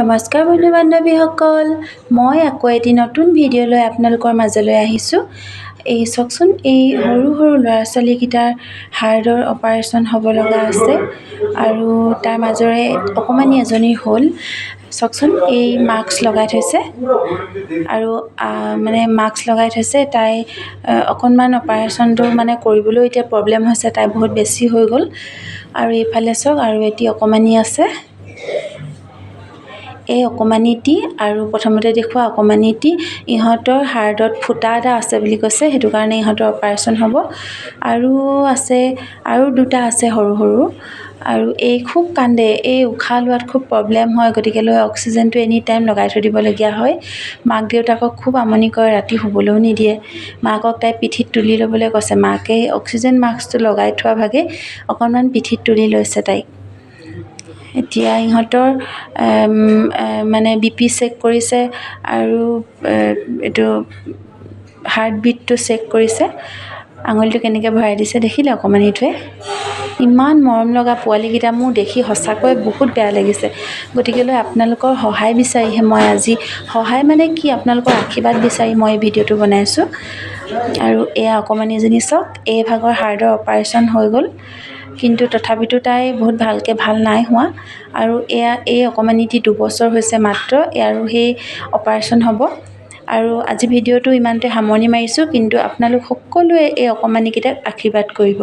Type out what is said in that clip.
নমস্কাৰ বন্ধু বান্ধৱীসকল, মই আকৌ এটি নতুন ভিডিঅ' লৈ আপোনালোকৰ মাজলৈ আহিছোঁ। এই চাওকচোন, এই সৰু সৰু ল'ৰা ছোৱালীকেইটাৰ হাৰ্টৰ অপাৰেশ্যন হ'ব লগা আছে আৰু তাৰ মাজৰে অকণমানি এজনী হ'ল। চাওকচোন, এই মাস্ক লগাই থৈছে আৰু মানে মাস্ক লগাই থৈছে। তাই অকণমান অপাৰেশ্যনটো মানে কৰিবলৈও এতিয়া প্ৰব্লেম হৈছে, তাই বহুত বেছি হৈ গ'ল। আৰু এইফালে চাওক, আৰু এটি অকণমানি আছে। এই অকণমানিটি আৰু প্ৰথমতে দেখুওৱা অকণমানিটি, ইহঁতৰ হাৰ্টত ফুটা এটা আছে বুলি কৈছে, সেইটো কাৰণে ইহঁতৰ অপাৰেশ্যন হ'ব। আৰু আছে, আৰু দুটা আছে সৰু সৰু। আৰু এই খুব কান্দে, এই উশাহ লোৱাত খুব প্ৰব্লেম হয়, গতিকেলৈ অক্সিজেনটো এনি টাইম লগাই থৈ দিবলগীয়া হয়। মাক দেউতাকক খুব আমনি কৰে, ৰাতি শুবলৈও নিদিয়ে। মাকক তাই পিঠিত তুলি ল'বলৈ কৈছে, মাকে অক্সিজেন মাস্কটো লগাই থোৱা ভাগে অকণমান পিঠিত তুলি লৈছে তাইক। এতিয়া ইহঁতৰ মানে বিপি চেক কৰিছে আৰু এইটো হাৰ্ট বিটটো চেক কৰিছে। আঙুলিটো কেনেকৈ ভৰাই দিছে দেখিলে অকণমানিটোৱে? ইমান মৰম লগা পোৱালিকেইটা, মোৰ দেখি সঁচাকৈ বহুত বেয়া লাগিছে। গতিকেলৈ আপোনালোকৰ সহায় বিচাৰিহে মই আজি, সহায় মানে কি, আপোনালোকৰ আশীৰ্বাদ বিচাৰি মই এই ভিডিঅ'টো বনাইছোঁ। আৰু এয়া অকণমানিজনী চাওক, এই ভাগৰ হাৰ্টৰ অপাৰেশ্যন হৈ গ'ল, কিন্তু তথাপিতো তাই বহুত ভালকৈ ভাল নাই হোৱা। আৰু এয়া এই অকণমানিটি 2 বছৰ হৈছে মাত্ৰ, আৰু সেই অপাৰেশ্যন হ'ব। আৰু আজি ভিডিঅ'টো ইমানতে সামৰণি মাৰিছোঁ, কিন্তু আপোনালোক সকলোৱে এই অকণমানিকেইটাক আশীৰ্বাদ কৰিব।